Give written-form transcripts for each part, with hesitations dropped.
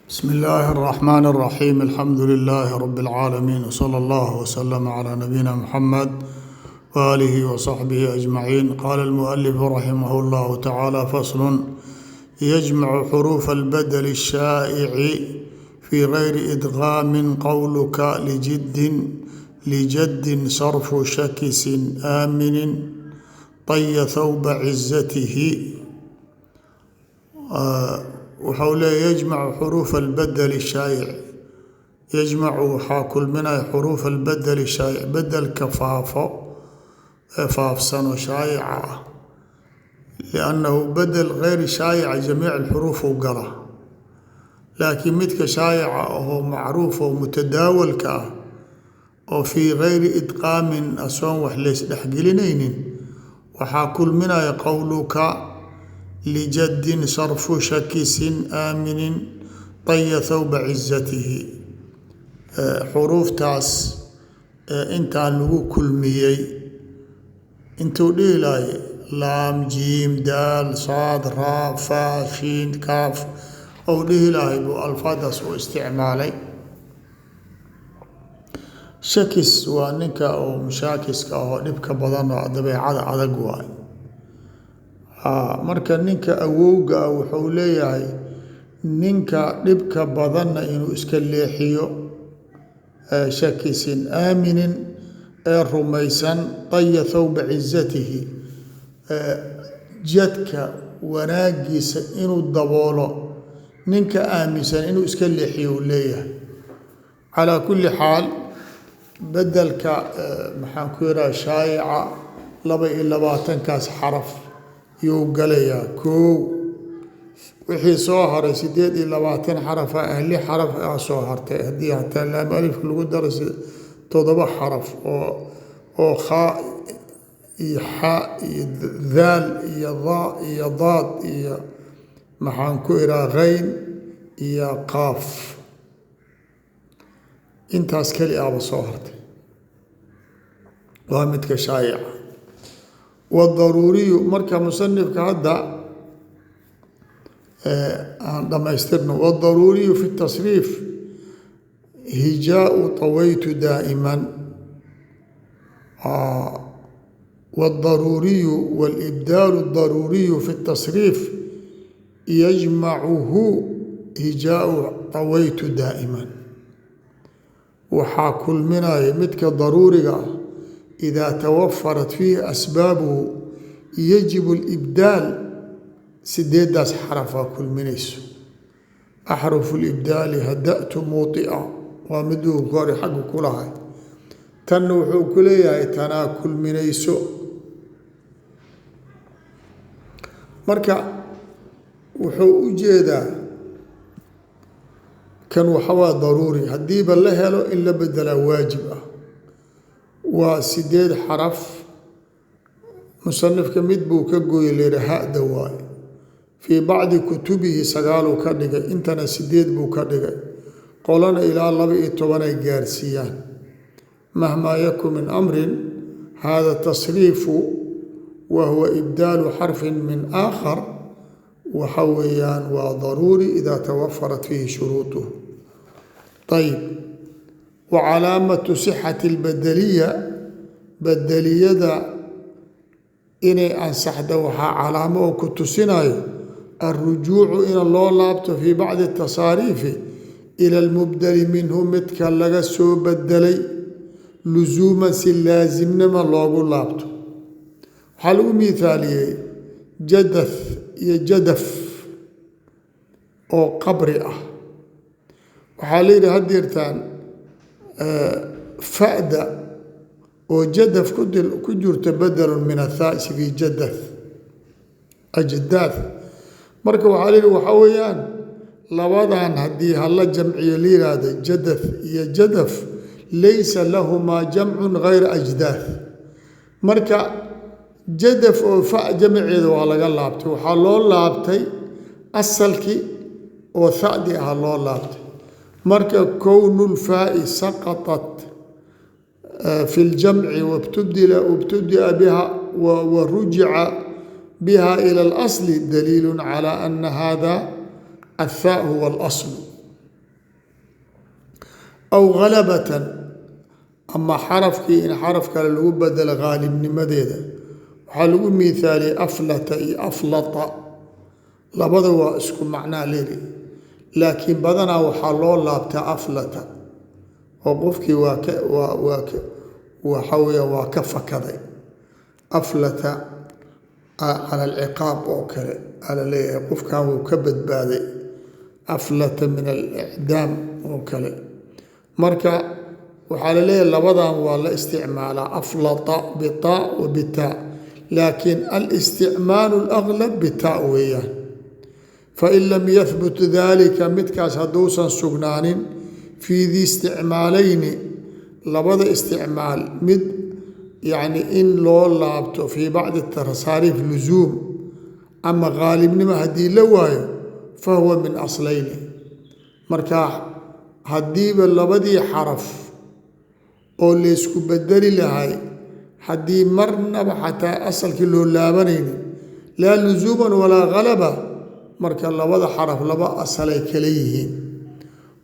Bsmi illaahi اraxmaan اraxiim alxamdu lilaahi rabi اlcaalamiin wsala allah wslama calaa nabiyina muxamed waaalihi wasaxbihi ajmaciin. Qaala almualifu raximah llahu tacaala: faslun yajmacu xuruufa albadli الshaa'ici fii gayri idqaamin qowluka lijiddin lijaddin sarfu shakisin aaminin taya thawba cizatihi. Waxau leeya yajmacu xuruufa albadeli shaayic. Yajmacu waxaa kulminaya xuruufa albadeli shaayic, bedelka faafo ee faafsano shaayica ah, liannahu bedel gayri shaayica jamiic alxuruuf u gala, laakiin midka shaayica ahoo macruuf oo mutadaawalka ah oo fii gayri idqaamin, asoon wax leysdhexgelinaynin, waxaa kulminaya qowluka lijaddin sarfu shakisin aaminin taya thawba cizatihi. Xuruuftaas intaan lagu kulmiyey intuu dhihi lahay laam, jiim, daal, saad, raa, faa, shiin, kaaf ou dhihi lahay buu alfaadaas u isticmaalay. Shakis waa ninka oo mushaakiska ahoo dhibka badan oo dabeecada adag waay. Marka ninka awowga ah wuxuu leeyahay ninka dhibka badanna inuu iska leexiyo. Shakisin aaminin ee rumaysan, taya thawba cizatihi, jadka wanaagiisa inuu daboolo ninka aaminsan inuu iska leexiyo uu leeyahay. Calaa kulli xaal, bedelka maxaan ku yidhaha shaayica 22-kaas xaraf yuu galayaa. Koow, wixii soo haray 28 xaraf ah, lix xaraf ah soo hartay haddii hataa laam alifka lagu daro 7 xaraf oo khaa iyo xaa iyo daal iyo daa iyo daad iyo maxaan ku ihaha ghayn iyo qaaf, intaas keli ahba soo hartay, waa midka shaayica wadaruuriyu. Marka musanifka hadda aan dhamaystirno. Wadaruuriyu fi tasriif hijaau طawaytu daa'ima. Wاdaruuriyu wاlibdaalu اdaruuriyu fi اtasriif yajmacuhu hijaau طawaytu daa'ima. Waxaa kulminaya midka daruuriga ah, idaa tawafarat fiihi asbaabuhu yajib اlibdaal, sideedaas xarafaa kulminayso. Axrufu libdaali hadatu muuia waa miduu hore xagga ku lahay, tanna wuxuu ku leeyahay tanaa kulminayso. Marka wuxuu u jeedaa kan waxawaa daruuri haddiiba la helo in la bedelaa waajib ah, waa 8 xaraf. Musanifka mid buu ka gooyey, layihi hada waay. Fii bacdi kutubihi sagaaluu ka dhigay, intana 8 buu ka dhigay, qolana ilaa 12 ay gaarsiiyaan. Mahmaa yakun min amrin, hada tasriifu wa huwa ibdaalu xarfin min aakhar, waxa weeyaan waa daruuri idaa tawafarat fiihi shuruuطuh. Ayib, wa calaamatu sixati اlbadeliya, badeliyada inay ansaxda waxaa calaamo oo ku tusinayo alrujuucu ina loo laabto fii bacdi tasaariifi ila almubdali minhu, midka laga soo bedelay, lusuuman si laasimnima loogu laabto. Waxaa lagu miithaaliyey jadath iyo jadaf oo qabri ah. Waxaa la yidhi hadeertaan fa'da oo jadaf ku jirto bedelun min athaasi fi jadath ajdaad. Marka waxaa la yidhi waxaa weeyaan labadan haddii hala jamciyo la yihahdo jadath iyo jadaf, laysa lahumaa jamcun gayra ajdaath. Marka jadaf oo fa jamceeda waa laga laabtay, waxaa loo laabtay asalkii oo thadi ah loo laabtay. Marka kownu lfaai saqaطat fi اljamci wاbtudia biha wa rujica biha ilى اlasli daliilu calى ana hada athaa huwa اlaslu. Aw galabatan, ama xarafkii in xaraf kale lagu bedelo gaalibnimadeeda. Waxaa lagu miithaaliyay aflata iyo aflata, labada waa isku macnaa leeli, laakiin badanaa waxaa loo laabtaa aflata oo qofkii waa ka waa waa ka waxa weya waa ka fakaday, aflata cala alciqaab oo kale ala leeyahay, qofkan wuu ka badbaaday, aflata min alicdaam oo kale. Marka waxaa laleeyahay labadan waa la isticmaalaa, aflata bitaa wa bitaa, laakiin alisticmaalu alaglab bitaa weeyaan. Fain lam yahbut dalika, midkaas hadduusan sugnaanin, fii di isticmaalayni, labada isticmaal mid, yacni in loo laabto fii bacdi tasaariif lusuum ama gaalibnimo haddii la waayo, fa huwa min aslayni. Marka haddiiba labadii xaraf oo laysku bedeli lahay haddii marnaba xataa asalkii loo laabanaynin, laa lusuuman walaa galaba, marka labada xaraf laba asalay kala yihiin.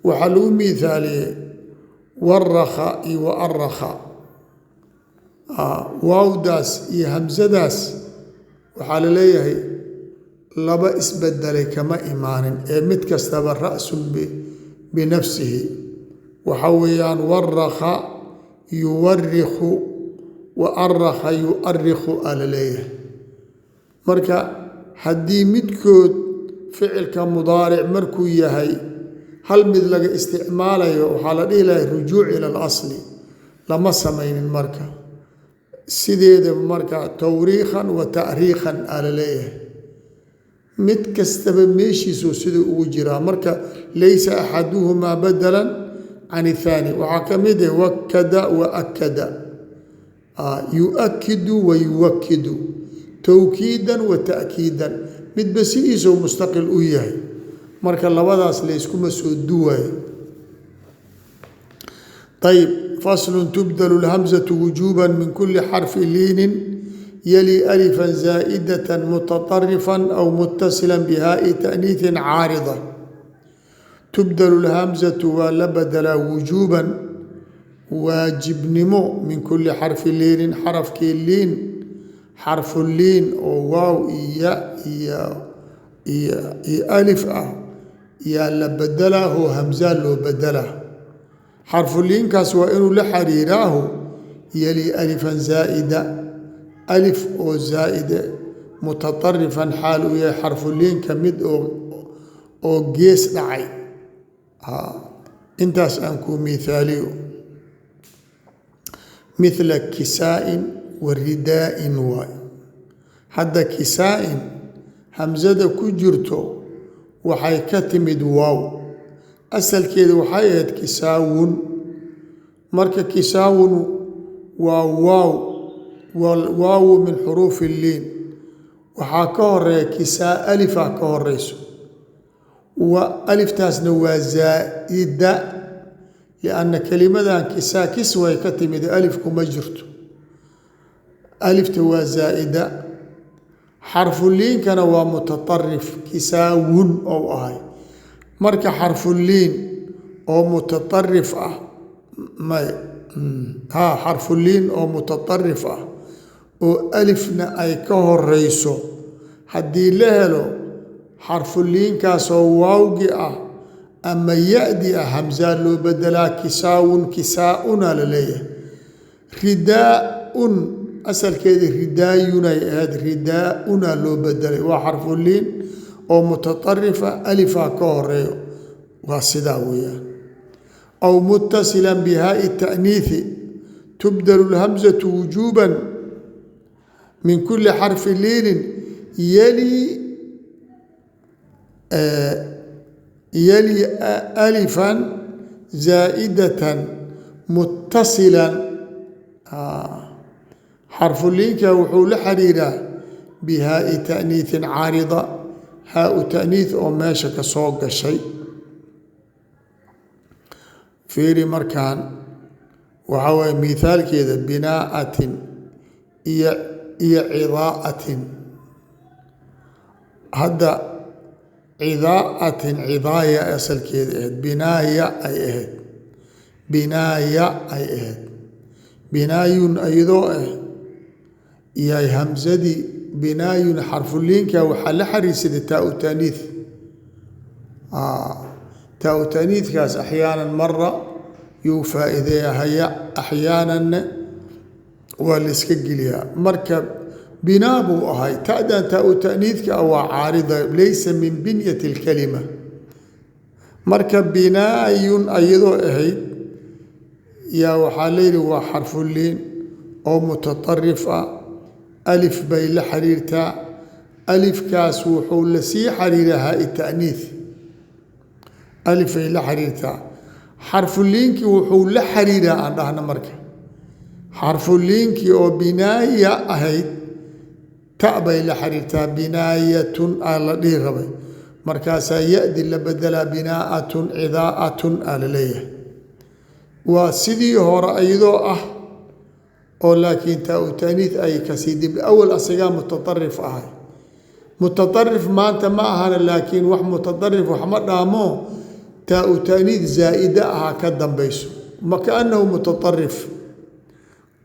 Waxaa lagu miithaaliyey warakha iyo wa arakha, waawdaas iyo hamsadaas waxaa laleeyahay laba isbedelay kama imaanin ee mid kastaba ra'sun binafsihi. Waxa weeyaan warakha yuwarikhu wa arakha yuarikhu aa laleeyahay. Marka haddii midkood ficilka mudaaric markuu yahay hal mid laga isticmaalayo, waxaa la dhihi lahay rujuuc ila alasli, lama samaynin. Marka sideedaba marka tawriikhan wa taariikhan aa laleeyahay, mid kastaba meeshiisuu siduu ugu jiraa. Marka laysa axaduhumaa badalan can ithaani. Waxaa ka mid ah wakada wa akada, yuakidu wa yuwakidu, towkiidan wa ta'kiidan, midba sidiisuu mustaqil u yahay. Marka labadaas layskuma soo duwaayo. Ayb, faslu tubdlu lhamzatu wujuuba min kuli xarfi liinin yali alifا zaa'idة mutaطarifa aw mutasila bihaai taأniiثi caarida. Tubdlu lhamzatu waa la bedelaa wujuuban, waajibnimo, min kuli xarfi liinin, xarafkii liin, xarfu liin oo waaw iyo ya iyo alif ah yaa la bedelaaho, hamzaa loo bedelaa. Xarfuliinkaas waa inuu la xariiraahu yali alifan zaa'ida, alif oo zaa'ide, mutaطarifan xaal uu yahay xarfuliinka mid oo gees dhacay. Intaas aan kuu miithaaliyo, mithla kisaa-in wa ridaa-in waay. Hadda kisaa-in hamsada ku jirto waxay ka timid waaw, asalkeeda waxay ahayd kisaawun. Marka kisaawun waa waaw, waawu min xuruufi liin, waxaa ka horeeya kisaa alifaa ka horeyso, aliftaasna waa zaa'ida, lianna kelimadan kisaa kisway ka timid, alifku ma jirto, alifta waa zaa'ida, xarfuliinkana waa mutaطarif, kisaawun ou ahay. Marka xarfuliin oo mutaطarif ah may ha, xarfuliin oo mutaطarif ah oo alifna ay ka horeyso haddii la helo, xarfuliinkaasoo waawgi ah ama ya-di ah, hamsaa loo bedelaa, kisaawun kisaa-una la leeyahay. Ridaa-un asalkeeda ridaayunay ahayd, ridaa-una loo bedelay, waa xarfuliin oo mutaطarifa, alifaa ka horeeyo, waa sidaa weeyaan. Aw mutasila bihaai taأniiثi, tubdlu اlhamزaةu wujuuba min kuli xarfi liinin yali alifan zaa'idatan muttasilan. Xarfuliinka wuxuu la xiriiraa bihaai taأniiثin caarida, haa-u taأniiث oo meesha ka soo gashay. Fiiri, markaan waxaa waye mithaalkeeda binaa'atin iyo cidaa'atin. Hadda cidaa'atin cidaaya asalkeeda ahayd, binaaya ay ahayd, Binaaya ay ahayd, binaayun iyadoo ah yahay hamsadii binaayun xarfuliinka waxaa la xariirsaday taa taaniith. Taa taaniithkaas axyaanan mara yuu faa-ideeya, axyaananna waa la iska geliyaa. Marka binaa buu ahay, tadan taa u taaniidka ah waa caarida, laysa min binyati اlkalima. Marka binaayun ayadoo ahayd yaa waxaa layihi waa xarfuliin oo mutaطarif ah, alif bay la xiriirtaa, alifkaas wuxuu lasii xariira haa taaniith, alifay la xiriirtaa. Xarfuliinkii wuxuu la xiriiraa aan dhahna, marka xarfuliinkii oo binaaya ahayd ta bay la xiriirtaa, binaayatun aa la dhihi rabay, markaasaa ya-di la bedelaa, binaatun cidaatun aa la leeyahay. Waa sidii hore iyadoo ah oo laakiin taa u taaniith ay kasii dib awal asagaa mutaطarif ahay. Mutaطarif maanta ma ahana, laakiin wax mutaطarif wax ma dhaamo, taa u taaniith zaa'ida ahaa ka dambayso, ma kaanahu mutaطarif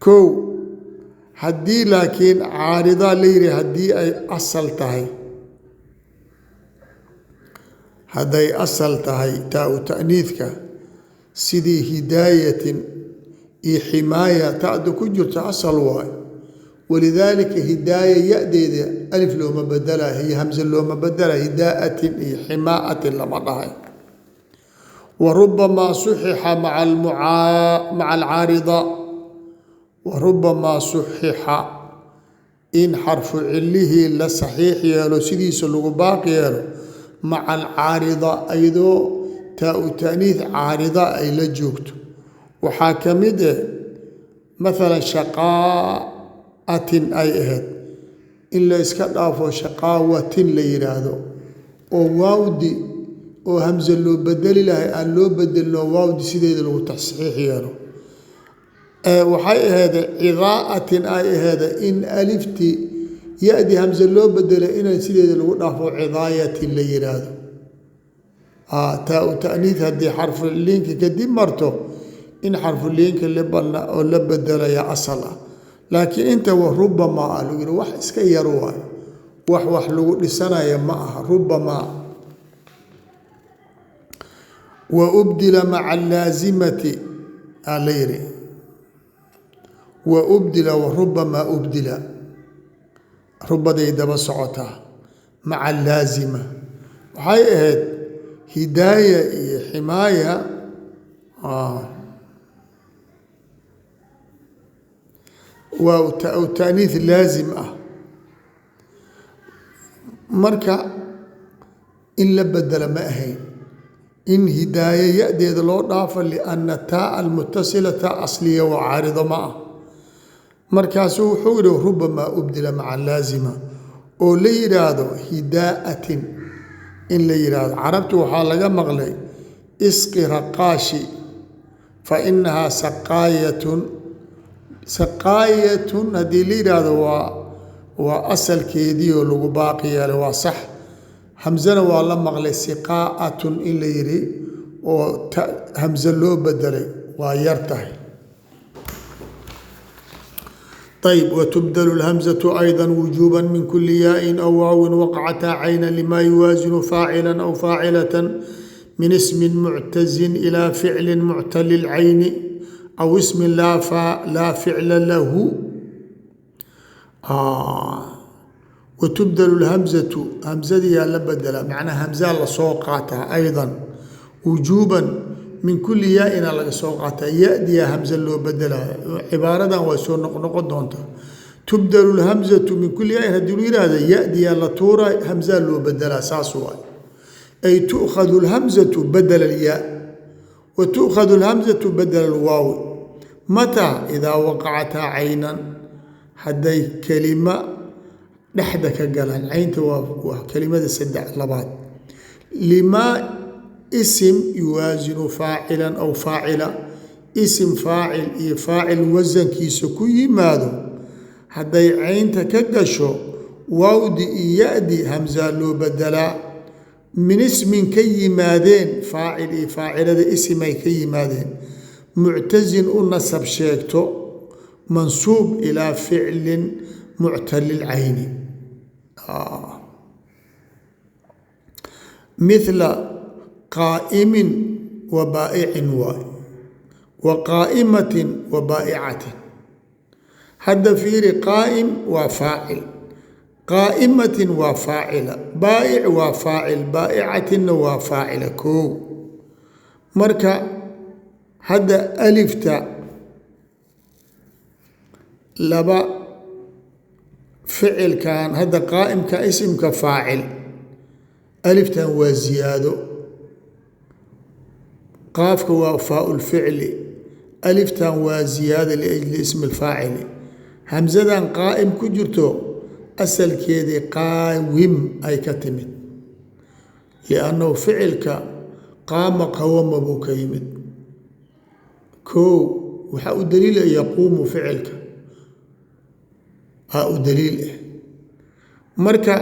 kow. Haddii laakiin caaridaa la yihi, haddii ay asal tahay, hadday asal tahay taa u ta'niidka sidii hidaayatin iyo ximaaya ta'da ku jirto asal waay. Walidaalika hidaaya ya-deeda alif looma bedelayo iyo hamse looma bedelayo, hidaatin iyo ximaatin lama dhahay. Wa rubamaa suxixa maca alcaarida, wa rubamaa suxixa in xarfu cilihii la saxiix yeelo, sidiisa lagu baaq yeelo maca alcaarida, iyadoo taa u taaniith caarida ay la joogto. Waxaa ka mid eh mathalan shaqaatin ay ahayd in la iska dhaafo shaqaawatin la yidhaahdo, oo waawdi oo hamse loo bedeli lahay aan loo bedelino, waawdi sideeda lagu tasaxiix yeelo. Waxay ahayd cidaa'atin ay aheeda in alifti ya-di hamse loo bedelay inaan sideeda lagu dhaafo cidaayatin la yidhaahdo. Taa u ta'niid haddii xarfuliinka kadib marto in xarfuliinka libana oo la bedelaya asal ah, laakiin inta wa rubamaa a lagu yihi wax iska yar waayo, wax lagu dhisanaya ma aha rubamaa. Wa ubdila maca alaazimati aa la yihi, wa ubdila wa rubamaa ubdila, rubaday daba socotaa maca alaazima. Waxay ahayd hidaaya iyo ximaaya waa taaniith laazim ah, marka in la bedela ma ahayn in hidaaye ya-deeda loo dhaafo, lianna taa almutasila taa asliya waa caarido ma ah. Markaasuu wuxuu yihi rubamaa ubdila maca laazima oo la yidhaahdo hidaatin in la yidhaahdo. Carabtu waxaa laga maqlay isqi raqaashi fa inahaa saqaayatun. Saqaayatun haddii la yidhaahdo waa asalkeediioo lagu baaqi yeelay, waa sax. Hamzena waa la maqlay siqaa'atun in la yidhi oo hamze loo bedelay waa yar tahay. Ayb, wtubdl اlhamزة ayضا wujuba min kuli yaai aw waawin waqcataa cayna lima yuwaasinu faacila aw faacilata min ismi muctazin ilى ficli muctali اlcayni aw ismi laa ficla lahu. Watubdl اlhamزatu hamzadiyaa la bedelaa, macnaa hamzaa lasoo qaataa ayضا wujuuban min kuli yaa-ina laga soo qaataa, ya-diyaa hamze loo bedelaayo. Cibaaradan way soo noqnoqon doontaa. Tubdalu lhamzatu min kuli yaa-in haddii lu yihahdo ya-diyaa la tuuraa, hamzaa loo bedelaa, saas waay. Ay tu'khadu lhamzatu badala alyaa wa tu'khadu lhamzatu badala alwaawi mataa idaa waqacataa caynan, hadday kelima dhexda ka galaan caynta waa kelimada saddex labaad, limaa isim yuwaasinu faacilan aw faacila, isim faacil iyo faacil wasankiisa ku yimaado hadday caynta ka gasho waawdi iyo ya-di hamzaa loo bedelaa. Min ismin ka yimaadeen faacil iyo faacilada isimay ka yimaadeen, Muctasin u nasab sheegto, mansuub ilaa ficlin muctalilcayni, mithla qaa'imin wa baa'icin waay, wa qaa'imatin wa baa'icatin. Hadda fiiri, qaa'im waa faacil, qaa'imatin waa faacila, baa'ic waa faacil, baa'icatinna waa faacila. Koow, marka hadda alifta laba ficilkan, hadda qaa'imka isimka faacil, aliftan waa ziyaado, qaafka waa faau lficli, aliftan waa ziyaada liajli ismi lfaacili. Hamzadan qaa'im ku jirto asalkeedii qaawim ay ka timid, liannahu ficilka qaama qawama buu ka yimid. Koow, waxaa u daliila yaquumu, ficilka aa u daliil ah. Marka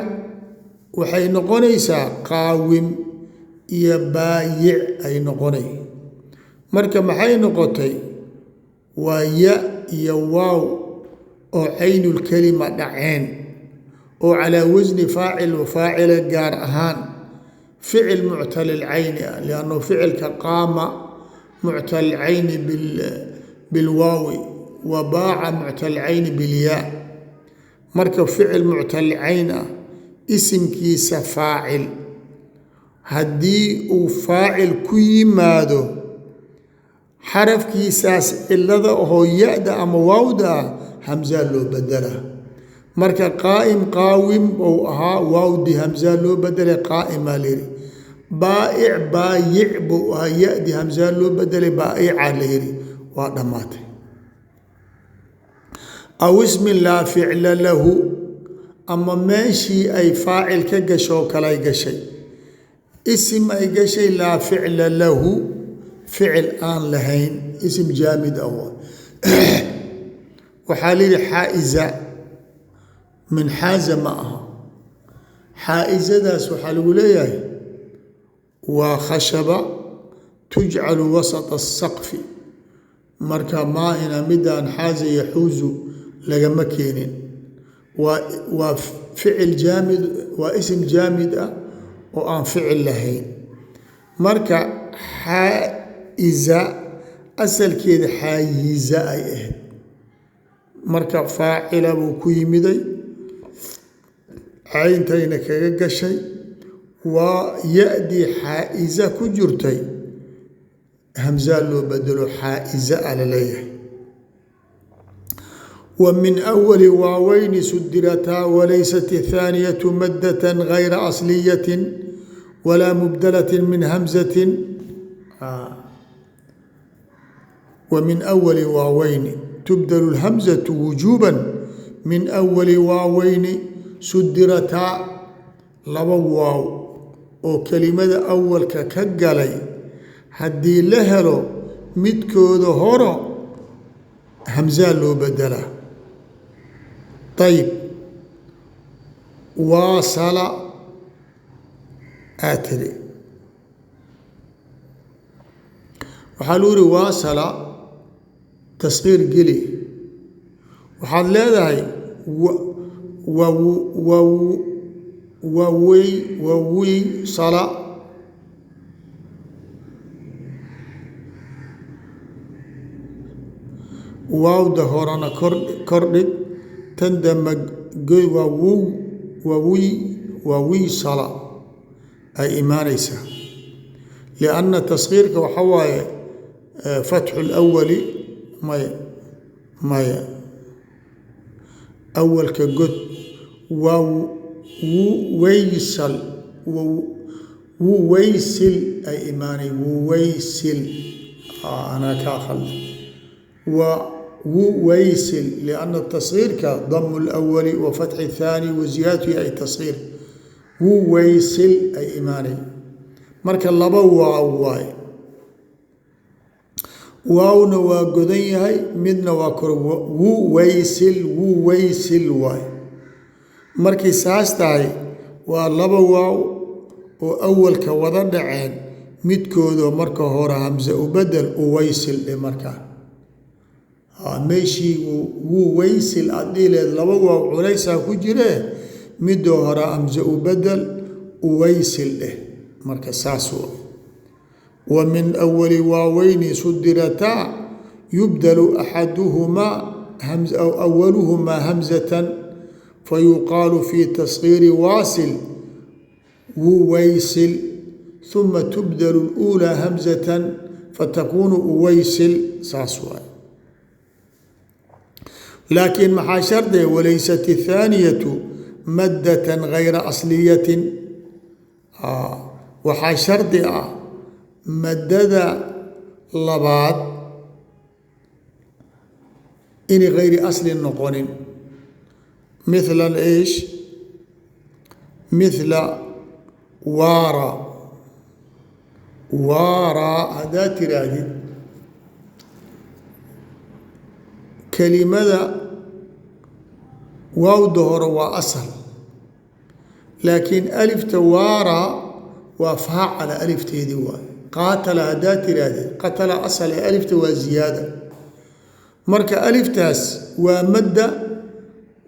waxay noqonaysaa qaawim iyo baayic ay noqonay. Marka maxay noqotay? Waa ya iyo waaw oo caynulkalima dhaceen oo calaa wasni faacil wa faacila, gaar ahaan ficil muctalilcayni ah, liannahu ficilka qaama muctalilcayni bilwaawi wa baaca muctalilcayni bilyaa. Marka ficil muctalilcayn ah isimkiisa faacil haddii uu faacil ku yimaado, xarafkiisaas cilada ahoo ya-da ama waawda ah hamzaa loo bedelaa. Marka qaa'im qaawim ou ahaa, waawdi hamzaa loo bedelay, qaa'imaa layidhi. Baa'ic baayic buu ahaa, ya-di hamzaa loo bedelay, baa'ica la yidhi. Waa dhammaatay. Aw ismin laa ficla lahu, ama meeshii ay faacil ka gashoo kalay gashay, isim ay gashay laa ficla lahu, ficil aan lahayn, isim jaamid ah. Waxaa la yihi xaaiza, min xaaza ma aha. Xaa-izadaas waxaa lagu leeyahay waa khashaba tujcalu wasata asaqfi. Marka maaina midaan xaaza yaxuuzu lagama keenin, waa ficil jaamid, waa isim jaamid ah oo aan ficil lahayn. Marka xaa-iza asalkeeda xaayiza ay ahayd, marka faacila buu ku yimiday, cayntayna kaga gashay, waa ya-dii xaa-iza ku jirtay hamzaa loo bedelo, xaa-iza a laleeyahay. Wa min awali waaweyni sudirataa, walaysat athaaniyatu maddatan gayra asliyatin walaa mubdalatin min hamzatin. Wa min awali waaweyni tubdalu lhamzatu wujuuban min awali waaweyni sudirataa, laba waaw oo kelimada awalka ka galay haddii la helo, midkooda horo hamzaa loo bedelaa. Ayib, waasala aa tiri, waxaa lagu yihi waasala taskiir geli. Waxaad leedahay wawey wawiysala, waawda horana kordhig, tan damba goy, waa wow wawiy wawiysala ay imaanaysaa, lianna taskiirka waxa waaye fatxu lawali. Maya maya, awalka god, waa wuwaysal, wuwaysil ay imaanay, wuwaysil anaa kaa khalda, waa wuwaysil, lianna taskiirka damu lawali wa fatxi thaani wa ziyaadatu ay taskiir, wuwaysil ay imaanay. Marka laba waaw waay, waawna waa godan yahay, midna waa kor, wuwaysil, wuwaysil waay. Markay saas tahay, waa laba waaw oo awalka wada dhaceen, Midkoodoo marka hore hamse u bedel, uwaysil dhe markaa. Meeshii wuu waysil aad dhihi leed, laba waaw culaysaa ku jiree, midoo hore hamse u bedel, uwaysil dheh. Marka saas wa. Wa min awali waaweyni sudirataa yubdalu axaduhumaa awaluhumaa hamzatan, fayuqaalu fi tasgiiri waasil wuwaysil, uma tubdalu اluulaa hamzatan fatakuunu uwaysil. Saas waay. Laakiin maxaa shardiga? Walaysat athaaniyatu maddatan gayra asliyatin. Waxaa shardi ah maddada labaad inay gayri asli noqonin. Mithla iish? Mithla waara. Waaraa haddaad tiraahdid, kelimada waawda hore waa asal, laakiin alifta waaraa waa faacala alifteedii waay. Qaatala haddaad tiraahdid, qatala asal ee alifta waa ziyaada. Marka aliftaas waa madda,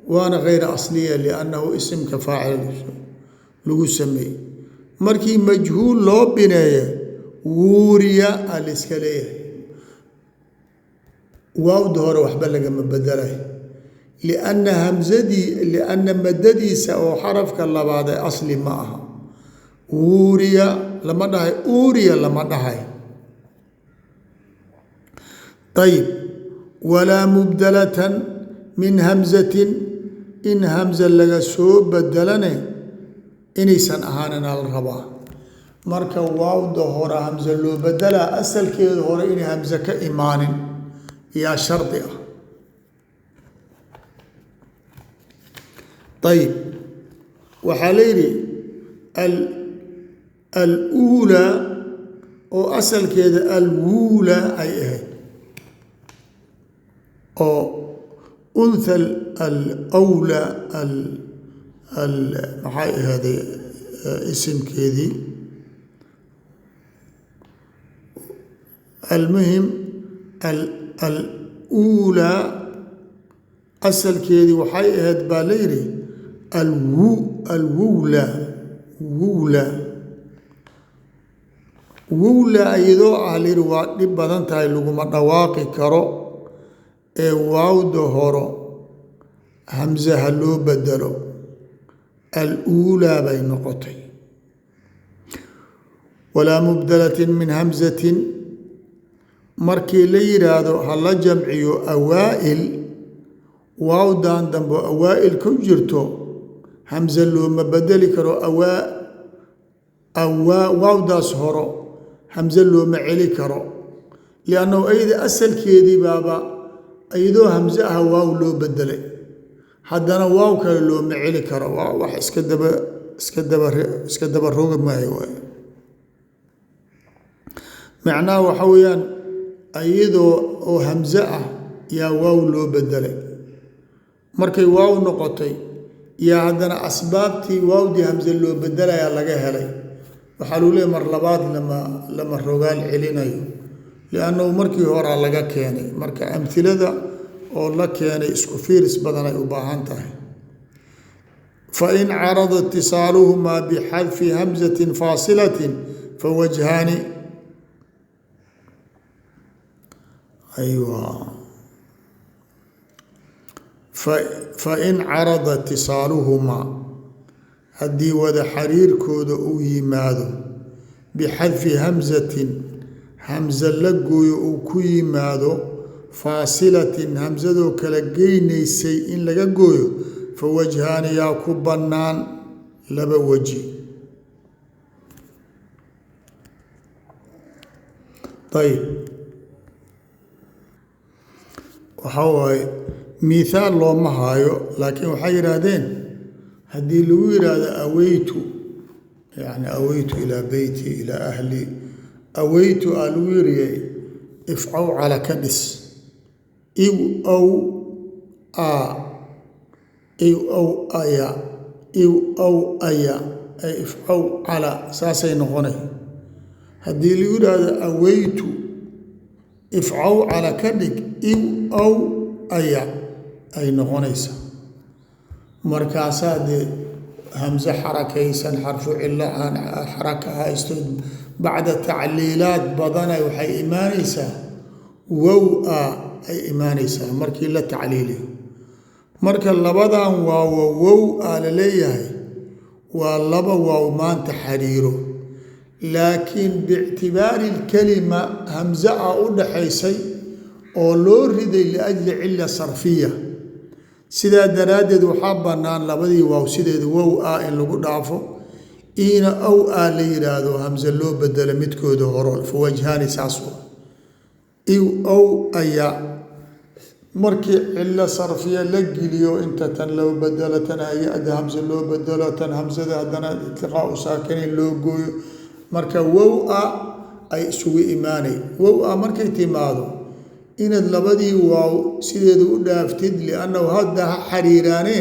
waana gayra asliya, liannahu isimka faacil lagu sameeyey. Markii majhuul loo bineeyo, wuuriya a laiska leeyahay, waawda hore waxba lagama bedelayo, lianna hamzadii, lianna madadiisa oo xarafka labaad ee asli ma aha. Wuuriya lama dhahay, uuriya lama dhahay. Ayib. Walaa mubdalatan min hamzatin, in hamza laga soo bedelane inaysan ahaanina la rabaa. Marka waawda hore hamze loo bedelaa, asalkeeda hore inay hamze ka imaanin yaa shardi ah. Ayib. Waxaa la yidhi aluulaa oo asalkeeda alwuulaa ay ahayd, oo untha alwlaa, maxay ahaaday isimkeedii? Almuhim, aluulaa asalkeedii waxay ahayd baa la yidhi alwu alwuwla wuwla. Wowla iyadoo ah layidhi waa dhib badan tahay, laguma dhawaaqi karo ee waawda horo hamzaha loo bedelo, aluulaa bay noqotay. Walaa mubdalatin min hamzatin, markii la yidhaahdo hala jamciyo awaa'il, waawdan dambe awaa'il ku jirto hamze looma bedeli karo. Awaa awaa waawdaas horo hamze looma celi karo, liannahu ayada asalkeedii baaba iyadoo hamze ah waaw loo bedelay, haddana waaw kale looma celi karo. Waa wax iska daba iska daba iska daba roga maayo waay. Macnaha waxa weeyaan, iyadoo oo hamze ah yaa waaw loo bedelay, markay waaw noqotay yaa haddana asbaabtii waawdii hamze loo bedelayaa laga helay. Waxaa lagu leeya mar labaad lama rogaal celinayo, liannahu markii horaa laga keenay. Marka amhilada oo la keenay isku fiiris badan ay u baahan tahay. Fain carada itisaaluhumaa bixadfi hamzatin faasilatin fawajhaani. Aywa. Fain carada itisaaluhumaa, haddii wada xariirkooda uu yimaado, bixadfi hamzatin, hamze la gooyo uu ku yimaado, faasilatin, hamsadoo kala geynaysay in laga gooyo, fa wajhaani yaa ku bannaan, laba waji. Ayib. Waxaa waaye mithaal looma haayo, laakiin waxay yidhaahdeen haddii lagu yidhaahdo aweytu, yani aweytu ilaa beyti, ilaa ahli, aweytu aa lagu yiriyay, ifcow cala ka dhis, iw ow a, iw ow aya, iw ow aya, ay ifcow cala, saasay noqonay. Haddii lagu yidhaahdo aweytu ifcawcala ka dhig, iw ow aya ay noqonaysaa. Markaasaa dee hamse xarakaysan, xarfu cilo aan xaraka haysto, bacda tacliilaad badana waxay imaanaysaa wow a ay imaanaysaa markii la tacliiliyo. Marka labadan waawo wow a laleeyahay waa laba waaw maanta xariiro, laakiin biictibaari lkalima hamze a u dhaxaysay oo loo riday liajli cila sarfiya. Sidaa daraaddeed waxaa bannaan labadii waaw sideeda wow a in lagu dhaafo, iina ow a la yidhaahdo, hamze loo bedelo midkooda horo. Fawajhaani saas wa iw ow aya markii cilo sarfiya la geliyo, inta tan loo bedelo, tan hay-ada hamse loo bedelo, tan hamsada haddana iltiqaau saakinayn loo gooyo, marka wow a ay isugu imaanay. Wow a markay timaado inaad labadii waaw sideeda u dhaaftid, liannahu hadda ha xariiraane,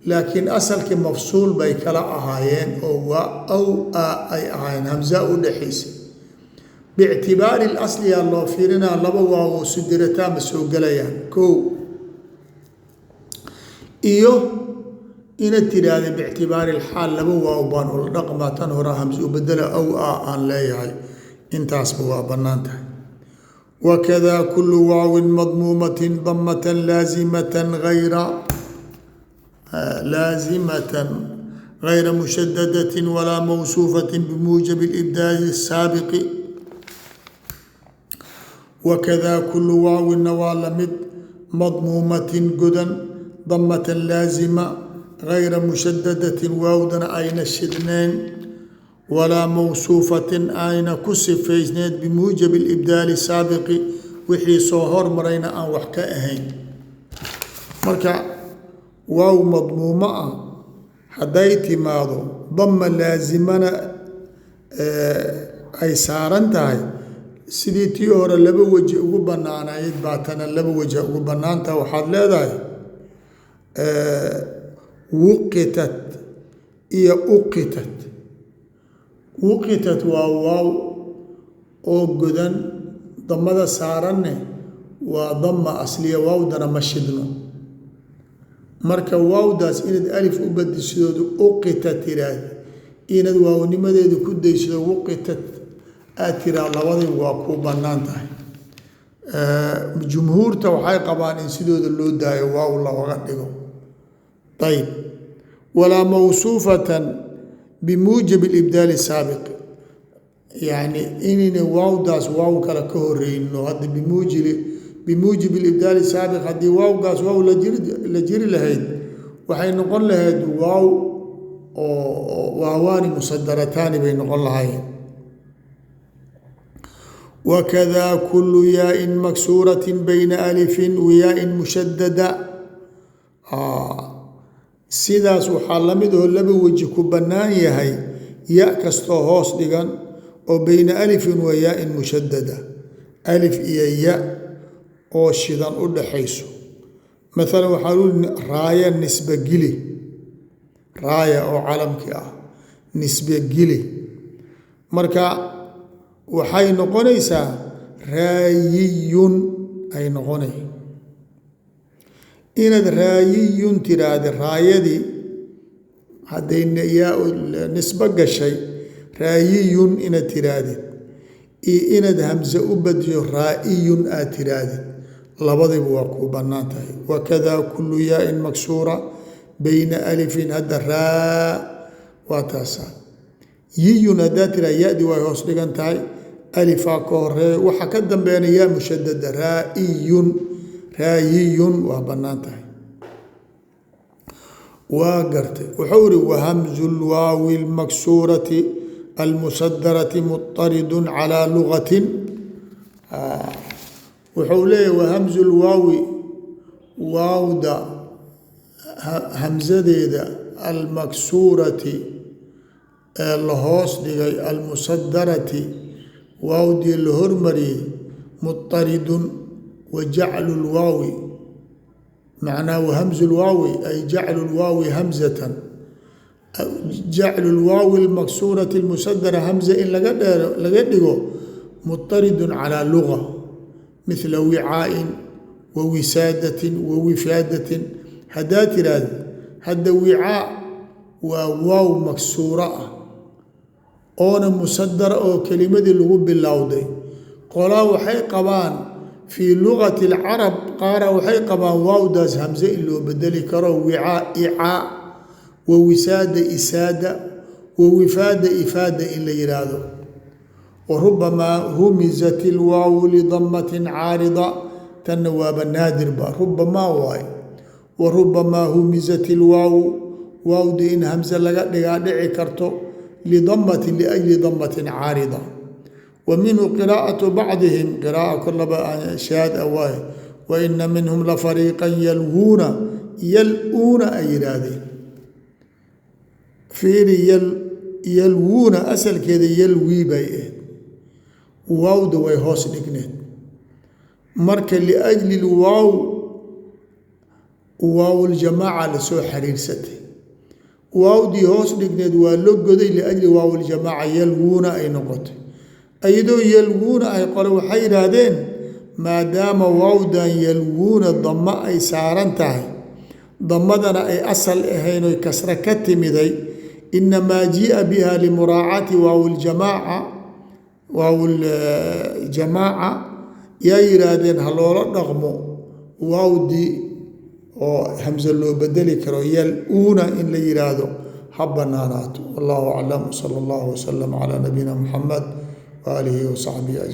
laakiin asalkii mafsuul bay kala ahaayeen oo waa ow a ay ahaayeen, hamsaa u dhexaysa. Biictibaari lasliyaa loo fiirinaa, laba waaw sudirataa ma soo gelayaan. Kow iyo inaad tiraahda biictibaari alxaal laba waaw baan ula dhaqmaa, tan hora hamse u bedela, ow a aan leeyahay, intaasba waa bannaan tahay. Wakada kulu waawin madmuumatin damatan laazimatan ayra laazimatan gayra mushadadatin walaa mawsuufatin bimuujabi ibdaali الsaabiqi. Wakadaa kulu waawinna waa lamid, madmuumatin godan, damatan laazima, gayra mushadadatin waawdana ayna shidnayn, walaa mawsuufatin ayna ku sifaysneed bimuujabi ibdaali saabiqi, wixii soo hormarayna aan wax ka ahayn. Marka waaw madmuumo ah hadday timaado, dama laazimana ay saaran tahay, sidii tii hore laba waji ugu banaanayd baa tana laba waji ugu banaantaha. Waxaad leedahay wuqitat iyo uqitat. Wuqitat waa waaw oo godan, damada saaranne waa dama asliya, waawdana ma shidno. Marka waawdaas inaad alif u badishood uqitat tiraahd, inaad waawnimadeeda ku daysido wuqitat aad tiraa, labadiba waa kuu bannaan tahay. Jumhuurta waxay qabaan in sidooda loo daayo, waaw looga dhigo. Ayb, walaa mawsuufatan bimuujabi ibdaali saabiq, yacni inayna waawdaas waaw kale ka horeyno. Hadda bimuujibi ibdaali saabiq, haddii waawgaas waaw la jiri lahayd, waxay noqon lahayd waaw oo waawaani musadarataani bay noqon lahaayeen. Wakada kulu yaain maksuurati bayna alifin wayaain mushadada, sidaas waxaa lamid oo laba weji ku bannaan yahay ya kastoo hoos dhigan oo bayna alifin wa yaain mushadada, alif iyo ya oo shidan u dhaxayso. Maalan waxaa lu raaya nisba gili, raaya oo calamkii ah nisbe gili, marka waxay noqonaysaa raayiyun ay noqonay. Inaad raayiyun tiraahda, raayadii hadday yaa nisbo gashay raayiyun inaad tiraahdid, iyo inaad hamse u badiyo raa'iyun aad tiraahdid, labadiba waa kuu bannaan tahay. Wakada kulu yaain maksuura bayna alifin, hadda raa waa taasaa. Yiyun haddaa tiraa, yadi way hoos dhigan tahay, alifaa ka horeeya, waxa ka dambeeyana yaa mushadada, raa'iyun raayiyun waa bannaan tahay. Waa gartay. Wuxuu iri wahamzu lwaawi lmaksuurati almusadarati muطaridun calaa lugatin. Wuxuu leeyahy wahamzu lwaawi, waawda hamsadeeda, almaksuurati ee la hoos dhigay, almusadarati waawdii la hormariyey, muطaridun wa jaclu lwaawi, macnaa wahamzu lwaawi ay jaclu lwaawi hamzatan. Jaclu lwaawi lmaksuurati lmusadara hamza in laga dheero laga dhigo mutaridun calaa luga mithla wicaain wa wisaadatin wa wifaadatin. Haddaa tiraahda hadda wicaa waa waaw maksuuro ah oona musadara oo kelimadii lagu bilowday. Qolaa waxay qabaan fii lugati alcarab, qaara waxay qabaan waawdaas hamze in loo bedeli karo wicaa icaa, wa wisaada isaada, wa wifaada ifaada in la yidhaahdo. Wa rubamaa humizat ilwaawu lidamatin caarida, tanna waaba naadirba, rubamaa waaye. Wa rubamaa humizat ilwaawu, waawdi in hamze laga dhigaa dhici karto, lidamatin liajli damatin caarida. Wa minhu qiraa'atu bacdihim qiraaa kolaba shaad a waaye, wa ina minhum la fariiqan yalwuuna yal-uuna ay yidhaahdeen. Fiiri, yalwuuna asalkeeda yalwii bay ahayd, waawda way hoos dhigneed. Marka liajli lwaaw waawljamaaca lasoo xariirsatay, waawdii hoos dhigneed waa lo goday liajli waawljamaaca, yalwuuna ay noqotay. Iyadoo yalwuuna ay qole waxay yidhaahdeen maadaama waawdan yalwuuna damo ay saaran tahay, damadana ay asal ahayn oy kasra ka timiday, inamaa jii'a biha limuraacati waawljamaaca, waawljamaaca yaa yidhaahdeen ha loola dhaqmo waawdii oo hamse loo bedeli karo, yal-uuna in la yidhaahdo ha banaanaato. Wallahu aclam, sala allahu wasalam calaa nabiyina muxamed waaalihi wa saxbihi ajmaciin.